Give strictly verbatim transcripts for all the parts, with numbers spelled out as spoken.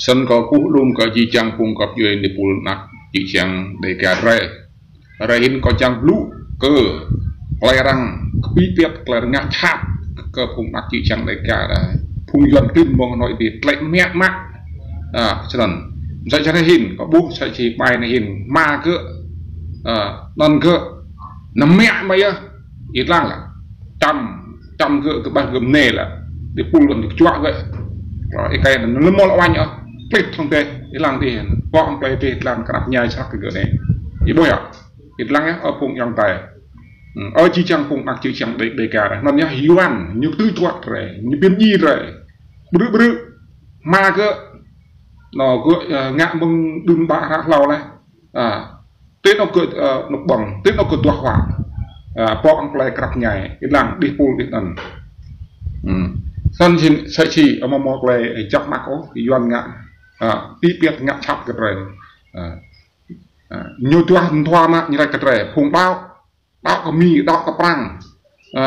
Snăn kâo kkuh lum kơ jih jang phung găp djuê êpul anak čư̆ čhiăng Dega drei. Hrei hĭn kâo čiăng blŭ kơ klei arăng kpĭ piăt, klei arăng ngă jhat kơ phung anak čư̆ čhiăng Dega drei. Phung Yuăn klin mơ̆ng anôk dih tlĕ mă mă. A, snăn. Msĕ si hrei hĭn, kâo ƀuh msĕ si ƀai hrei hĭn. Hma gơ̆, a, anăn gơ̆, nao mă mă yơh. Ih dlăng lah. Čăm, čăm gơ̆, kơ ƀah gơ̆ mnê lah. Êpul anăn kjuă gơ̆. Ơ, êkei anăn lĕ mâo lŏ uêñ ôh. Klih thŏng dih, ih dlăng dih. Pŏk klei dih dlăng knap mñai snăk kơ gơ̆ anei. Ih ƀuh yơh. Ih dlăng yơh, ơ phung ayŏng adei. Hmm, ơ jih jang phung anak čư̆ čhiăng Dega, Dega. Anăn yơh Yuăn, ñu ktư̆ juă drei, ñu bi mdjiê drei. Ƀrư̆ ƀrư̆, hma gơ̆, nao gơ̆, ơ, ngă mơ̆ng đưm đă hră hlâo leh. A, ti anôk gơ̆, ơ, anôk ƀơ̆ng, ti anôk gơ̆ duah huă. A, pŏk klei knap mñai, ih dlăng dih êpul dih anăn. Hmm. Snăn sĭt, sĭt sĭt, amâo mâo klei, ơ, jăk mơak ôh, Yuăn ngă, a, kpĭ piăt ngă jhat kơ drei. A, a, ñu duah mthua mă ñu lač kơ drei, phung đăo, đăo kơ Mi, đăo kơ Prăng. A,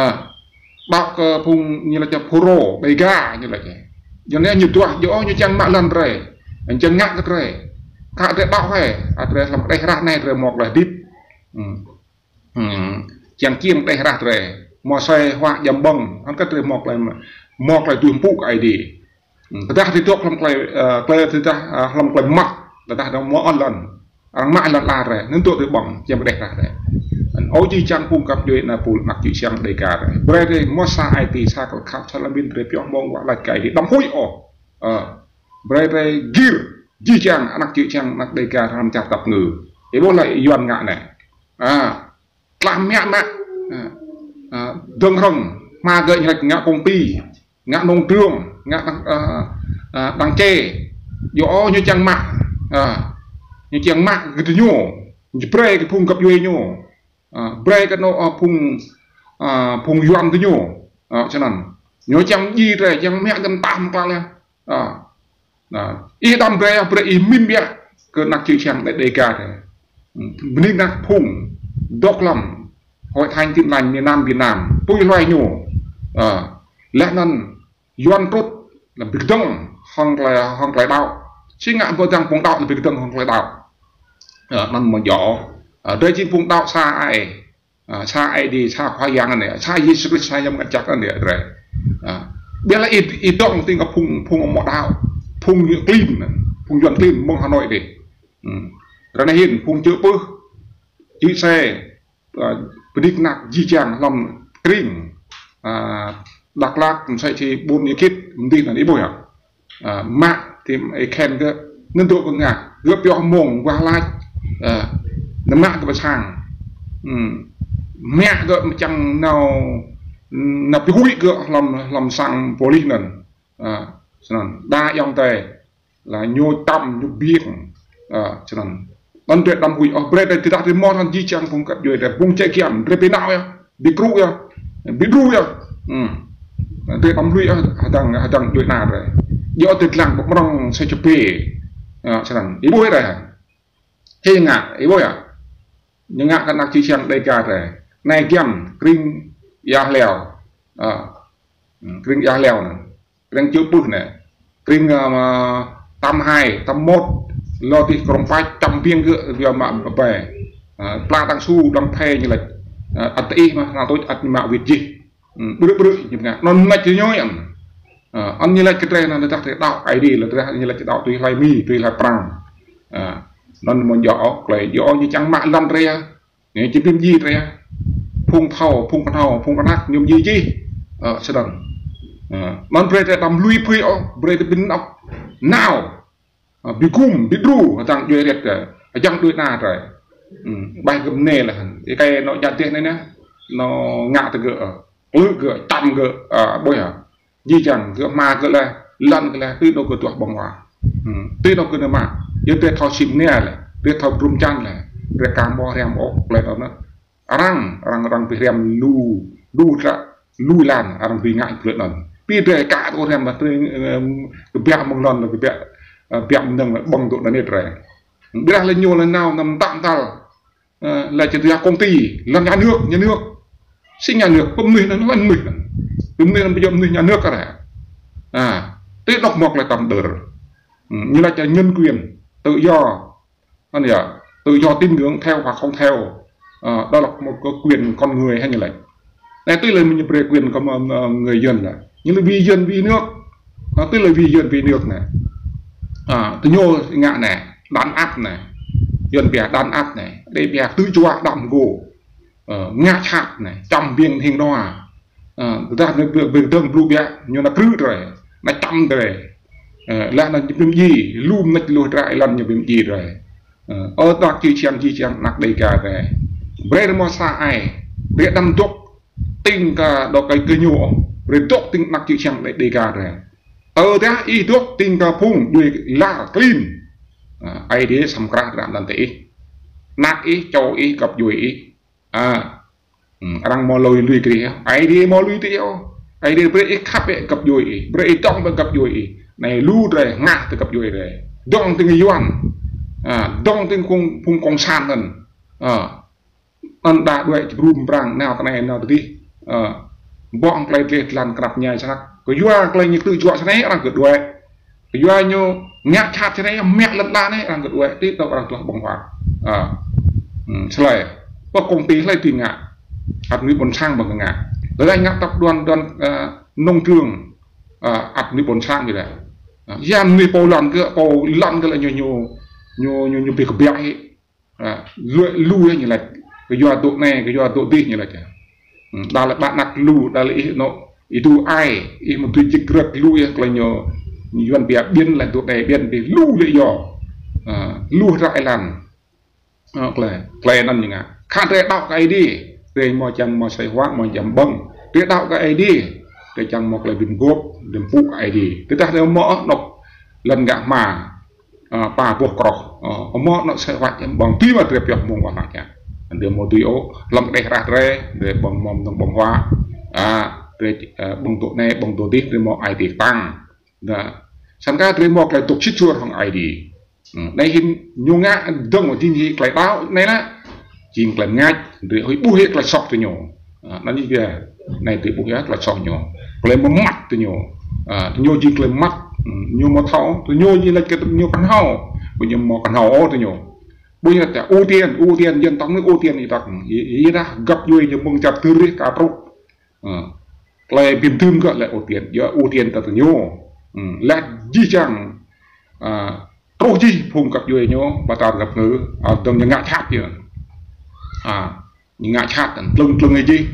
đăo kơ phung ñu lač kơ Fulro, Dega, ñu lač kơ. Yua anei ñu duah, yua ñu čiăng mă lăn drei. Čiăng ngă kơ drei. Kă drei đăo hĕ, a drei hlăm kđeh hrah anei drei mâo klei hdĭp. Hmm. Hmm. Čiăng čiêm kđeh hrah drei. Mâo asei huă jăm ƀơ̆ng, hŏng kơ drei mâo klei, mâo klei duh mpŭ kơ Aê Diê. Hmm. Tơdah drei dôk hlăm klei, ơ, klei tơdah, ơ, hlăm klei mmăt, tơdah drei mâo ôh lăn. Arăng mă lăn ala drei, anăn dôk drei ƀơ̆ng, čiăng bi kđeh hrah drei. Anăn ơ jih jang phung găp djuê êpul anak čư̆ čhiăng Dega drei. Brei drei mâo sa ai tiê, sa klei khăp, sa lăm bin drei pioh mơ̆ng wah lač kơ Aê Diê đăm huĭ ôh. Ơ, brei drei gĭr, jih jang anak čư̆ čhiăng anak Dega hlăm čar tăp ngư. Ih ƀuh leh Yuăn ngă anei. A, tlah mă mă. A, a, dơ̆ng hrŏng, hma gơ̆ ñu lač ngă công ty. Ngă nông trường, ngă đang, ơ, ơ, đang che. Yua ôh ñu čiăng mă, ơ, ñu čiăng mă kơ diñu, ñu brei kơ phung găp djuê ñu, ơ, brei kơ anôk, ơ, phung, ơ, phung Yuăn diñu, ơ, snăn. Ñu čiăng djiê drei, čiăng mă găn tah mklă leh. Ơ, ơ, ih đăm brei, brei ih mĭn biă kơ anak čư̆ čhiăng Dega drei. Hmm, bơni anak phung dôk hlăm Hội Thánh Tin Lành miền Nam Việt Nam, tui hluê ñu. Ơ, leh anăn Yuăn trŭt, leh bi kdơ̆ng hŏng klei, hŏng klei đăo. Si ngă ƀuh dăng phung đăo leh bi kdơ̆ng hŏng klei đăo. Ơ, anăn amâo djŏ. Ơ, drei jing phung đăo sa ai. Ơ, sa Aê Diê, sa Khua Yang anei, sa Yêsu Krist, sa Yang Mngăt Jăk anei drei. Ơ, ƀiădah ih, ih dôk ti ngă phung, phung amâo đăo, phung klin, phung Yuăn klin mơ̆ng Hà Nội dih. Hmm. Ară anei hĭn, phung čư̆ pưh, čư̆ se, ơ, bi knak jih jang hlăm krĭng, ơ, Dak Lak, msĕ si ƀuôn Êa Khĭt, mdih anăn ih ƀuh yơh. Ơ, mă, ti ih khen gơ̆, anăn dôk bi ngă, gơ̆ pioh mơ̆ng wah lač, ơ, anăn mă gơ̆ bi sang. Hmm. Mă gơ̆ mčang nao, nao bi huĭ gơ̆ hlăm, hlăm sang pôlis anăn. Ơ, snăn, đa ayŏng adei, leh ñu čăm, ñu biêng. Ơ, snăn. Anăn drei đăm huĭ ôh, brei drei tơdah drei mâo anăn jih jang phung găp djuê drei, phung čĕ giăm, drei bi nao yơh, bi krŭ yơh, bi đru yơh. Hmm. Drei đăm lui yơh, hdơ̆ng, hdơ̆ng djuê ana drei. Yua drei dlăng ƀuh mrŏng sa čô pê. Ơ, snăn. Ih ƀuh yơh drei. Hĕ ngă, ih ƀuh yơh. Ñu ngă kơ anak čư̆ čhiăng Dega drei. Anei giăm, krĭng Êa Hleo. Ơ. Hmm, krĭng Êa Hleo anăn. Krĭng čư̆ pưh anei. Krĭng, ơ, Tam Hai, Tam Môt, lŏ dih Krông Pach, čăm biêng gơ̆, gơ̆ mă ƀai. Ơ, pla đang su, đang phe ñu lač. Ơ, ăt ih mă, nao tuč, ăt mă wĭt jih. Hmm, ƀrư̆ ƀrư̆, ñu ngă. Anăn lač ñu yơh. Ơ, anăn ñu lač kơ drei anăn tơdah drei đăo Aê Diê, leh tơdah ñu lač đăo tui hlue Mi, tui hlue Prăng. Ơ, anăn amâo djŏ ôh, klei djŏ ñu čiăng mă lăn drei. Ñu či bi mdjiê drei. Phung thâo, phung knhâo, phung knhăk, ñu mdjiê jih. Ơ, snăn. Ơ, anăn brei drei đăm lui phui ôh, brei drei bi nao. Nao. Ơ, bi gŭm, bi đru, hdơ̆ng djuê ariêt, ơ, hdơ̆ng djuê ana drei. Hmm, ƀai gơ̆ mnê leh. Êkei anôk jăk dih anei neh. Anôk ngă tơ gơ̆, ơ, klư̆ gơ̆, čăm gơ̆, ơ, ƀuh yơh. Jih jang, gơ̆ hma gơ̆ leh, lăn gơ̆ leh, ti anôk gơ̆ duah ƀơ̆ng huă. Hmm, ti anôk gơ̆ nao mă. Yua drei thâo sĭ mnia leh, drei thâo brum čan leh, drei ka mâo hriăm ôh, klei anăn. Arăng, arăng, arăng bi hriăm lu, lu tlă, lu lan, arăng bi ngă klei anăn. Bi drei ka tŭ hriăm, drei, ơ, kbiă mơ̆ng lăn, kbiă, ơ, kbiă mnơ̆ng ƀơ̆ng tŭ anăn drei. Ƀiădah leh ñu leh nao, nao mtă mtăl. Ơ, lač ti ya công ty, lăn nhà nước, nhà nước. Si nhà nước, pô mnuih anăn, lăn mnuih anăn. Pô mnuih anăn, pô mnuih nhà nước kơ rei. A, ti anôk mâo klei tăm đơr. Ừ, ñu lač là nhân quyền, tự do. Anh ya, tự do tín ngưỡng theo hoặc không theo. Ờ, đó là một cái quyền con người hay như vậy. Anei tui lei ñu brei quyền của, ờ, người dân là. Ñu lač vì dân vì nước. Anei tui lei vì dân vì nước anei. À, tơ ñu ngă anei, đàn áp anei. Dân pia đàn áp anei. Đei pia tư̆ juă đăm gô. Ờ, ngă jhat anei, čăm biêng hing đua. Ơ, tơdah ñu bi, bi dơ̆ng blŭ biă, ñu nao krư̆ drei, nao čăm drei. Ơ, leh anăn ñu bi mdjiê, lu mnêč lu hdră êlan ñu bi mdjiê drei. Ơ, ơ, anak čư̆ čhiăng, čư̆ čhiăng, anak Đêga drei. Brei drei mâo sa ai, brei đăm dôk, tĭng kơ, dôk kơ, kơ ñu, brei dôk tĭng anak čư̆ čhiăng Đê, Đêga drei. Tơdah ih dôk tĭng kơ phung, djuê lar klin. Ơ, Aê Diê săm krah drei anăn ti ih. Anak ih, čô ih, găp djuê ih. Ơ, Hmm, arăng mâo lui, lui krih yơh. Aê Diê mâo lui ti yơh. Aê Diê brei ih khăp ƀĕ găp djuê ih. Brei ih dŏng ƀĕ găp djuê ih. Anei lu drei hngah ti găp djuê drei. Dŏng ti Yuăn. À, dŏng ti phung, phung cộng sản anăn. À, anăn đa đuĕ čbrum brang nao ti anei nao ti dih. À, ƀơ̆ng klei dleh dlan knap mñai snăk. Kyua klei ñu tư̆ juă snei arăng kơ đuĕ. Kyua ñu ngă jhat snei, mă lăn ala anei, arăng kơ đuĕ, ti dôk arăng tlah ƀơ̆ng huă. À. Hmm, slei. Pơ công ty hlei dưi ngă. Ăt mnuih ƀuôn sang ƀơ̆ng ngă. Tơdah ngă tập đoàn, đoàn, à, nông trường. À, ăt mnuih ƀuôn sang bi leh. À, ya mnuih pô lăn kơ, pô lăn kơ lĕ ñu, ñu, ñu, ñu, ñu bi kbiă hĕ. À, lu, lu yơh ñu lač. Kyua dôk anei, kyua dôk dih ñu lač. Hmm, đa lĕ ƀă anak lu, đa lĕ ih nô, ih dôk ai, ih mă tui čik rơ̆k lu yơh klei ñu, Yuăn pia biên lĕ dôk anei biên bi lu lĕ yơh. À, lu hdră êlan. À, klei, klei anăn ñu ngă. Khă drei đăo kơ Aê Diê, drei mâo čiăng mâo asei huă, mâo čiăng ƀơ̆ng. Drei đăo kơ Aê Diê, drei čiăng mâo klei bi mguôp, bi mpŭ kơ Aê Diê. Tơdah drei mâo anôk lăn ngă hma, à, pă boh kroh. À, mâo anôk asei huă čiăng ƀơ̆ng tui mă drei pioh mơ̆ng wah lač ya. Drei mâo tui ôh, hlăm kđeh hrah drei, drei ƀơ̆ng mâo mnơ̆ng ƀơ̆ng huă. À, drei, à, ƀơ̆ng dôk anei, ƀơ̆ng dôk dih, drei mâo Aê Diê ktang. Nah, snăn kơ drei mâo klei dôk sĭt suôr hŏng Aê Diê. Hmm, anei hĭn ñu ngă dơ̆ng mơ̆ng jing hĭ klei đăo anei lĕ. Jing klei mngač, drei huĭ ƀuh hĕ klei soh ti ñu. À, anăn ñu pia, anei drei ƀuh ya klei soh ñu. Klei mmăt ti ñu. À, ti ñu jing klei mmăt, hmm, ñu mâo thâo, ti ñu jing lač kơ ñu knhâo. Ƀu ñu mâo knhâo ôh ti ñu. Ƀuh ya ta ưu tiên, ưu tiên, dân tộc ñu ưu tiên ñu tak. Ih, ih dah găp djuê ñu mơ̆ng čăp tưr rih ka truh. Ơ, klei bi mdưm kơ lĕ ưu tiên, yơh ưu tiên tơ ti ñu. Hmm, leh jih jang, à, truh jih phung găp djuê ñu, ba tar găp ngư, à, dơ̆ng ñu ngă jhat yơh. À, ñu ngă jhat, klơ̆ng klơ̆ng jih.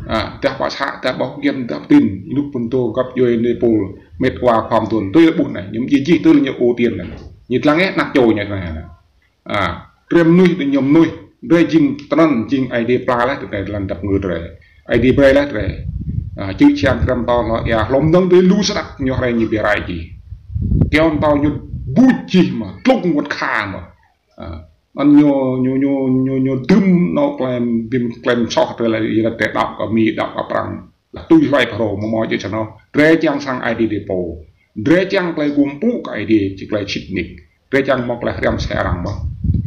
À, dah pă sa, dah boh kiên, dah tin, ênuk phŭn dô găp djuê anei pôl, mĕt wa khua mduôn, tui lĕ ƀuh anei, ñu mdjiê jih tui lĕ ñu ưu tiên anei. Ñu dlăng ih, anak čô ñu anei. À, drei mnuih, drei ñu mnuih, drei jing tinăn, jing Aê Diê pla leh, drei lăn dăp ngư drei. Aê Diê brei leh drei. À, čư̆ čhiăng krăm tâo hlŏ, ya, hlŏm nơ̆ng drei lu snăk, ñu hriê ñu bi rai jih. Kyâo tâo ñu buč jih mơh, tlŭng wăt kha mơh. À, anăn ñu, ñu, ñu, ñu, ñu dŭm nao klei, bi klei soh drei leh, ya drei đăo kơ Mi, đăo kơ Prăng. Lah tui hlue phrâo mâo mâo jih snăn. Drei čiăng sang Aê Diê drei pô. Drei čiăng klei gum pŭ kơ Aê Diê, či klei sĭt nik. Drei čiăng mâo klei hriăm sa arăng mơh.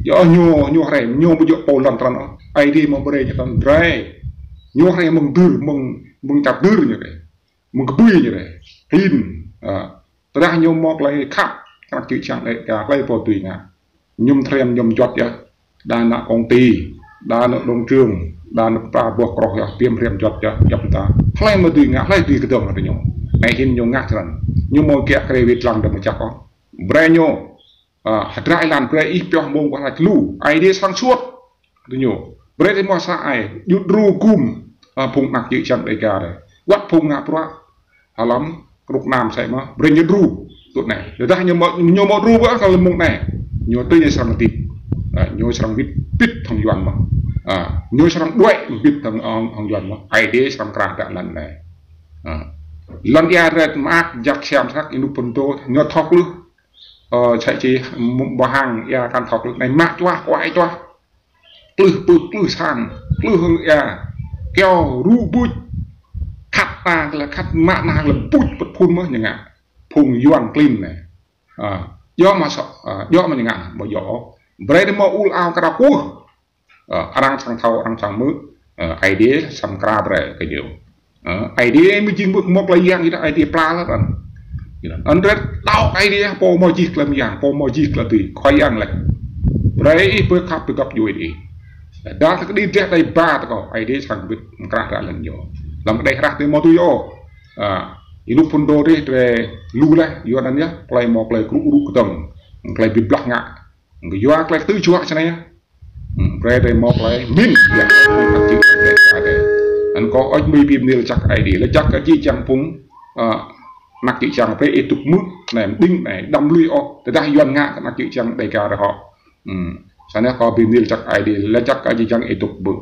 Yơh ñu, ñu hriê, ñu ƀu djŏ pô lăn trăn ôh. Aê Diê mâo brei ñu tăn drei. Ñu hriê mơ̆ng dưr, mơ̆ng, mơ̆ng čăp dưr ñu hriê. Mơ̆ng kbưi ñu hriê. Klin. À. Tơdah ñu mâo klei khăp, kơ čư̆ čhiăng Đêga, klei pô dưi ngă. Ñu mtrem ñu mjuăt yơh. Đa nao công ty, đa nao nông trường, đa nao pă boh kroh yơh, bi mtrem juăt yơh, djăp mta. Hlei mă dưi ngă, hlei dưi kdơ̆ng hŏng ñu. Anei hĭn ñu ngă snăn. Ñu mâo kiă kriê wĭt lăng dơ̆ng mơ̆ čăk ôh. Brei ñu, à, hdră êlan brei ih pioh mơ̆ng wah lač lu. Aê Diê srăng suôt. Ti ñu. Brei drei mâo sa ai, djŭ đru gum, à, phung anak čư̆ čhiăng Đêga drei. Wăt phung ngă bruă. Hlăm kruk nam sĕ mơh, brei ñu đru. Tui anei. Tơdah ñu mâo, ñu mâo đru ƀiă kơ lĕ mơ̆ng anei. Ñu tui ñu srăng hdĭp. À, ñu srăng wĭt, wĭt hŏng Yuăn mơh. À, ñu srăng đuĕ wĭt hŏng, hŏng, hŏng Yuăn mơh. Aê Diê srăng krah dŏ lăn anei. À. Lăn ia drei mă jăk siam srăng ênuk phŭn dô, ñu thâo klưh. Ơ, čhai či, m-, mbah hang, ia kăn thâo klưh. Anei mă čuah, kuai čuah. Klưh pưh, klưh sang, klưh hơ̆ng ia, kyâo, rŭ buč, khăt na, leh khăt mă na, leh buč pơt phŭn mơh ñu ngă. Phung Yuăn klin anei. À, djŏ mă soh, à, djŏ mă ñu ngă, ƀu djŏ. Brei drei mâo ul ao kra kuh. À, arăng srăng thâo, arăng srăng hmư̆, à, Aê Diê srăng krah brei kơ ñu. Ơ, Aê Diê mơ̆ jing ƀuh mâo klei yang ih dah Aê Diê pla leh anăn. Anăn drei đăo Aê Diê, pô mâo jih klei myang, pô mâo jih klei dưi, Khua Yang leh. Brei ih pơ khăp pơ găp djuê ih. Dah kđi drei đei ba tơ kâo, Aê Diê srăng wĭt mkrah hră lăn ñu. Hlăm kđi hră ti mâo tui ôh. A, ênuk phŭn dô dih drei lu leh, yua anăn yơh, klei mâo klei krŭ rŭ kdơ̆ng, klei bi blah ngă. Kyua klei tui juă snei yơh. Hmm, brei drei mâo klei mĭn, ya, anak čư̆ čhiăng drei ka drei. Anăn kâo ăt mĭn bi mni lač jăk Aê Diê, lač jăk kơ jih jang phung, a, anak čư̆ čhiăng drei ih dôk mưč, anei mđing, anei đăm lui ôh, tơdah Yuăn ngă kơ anak čư̆ čhiăng Đêga drei hŏ. Hmm, snei kâo bi mni lač jăk Aê Diê, lač jăk kơ jih jang ih dôk mưč.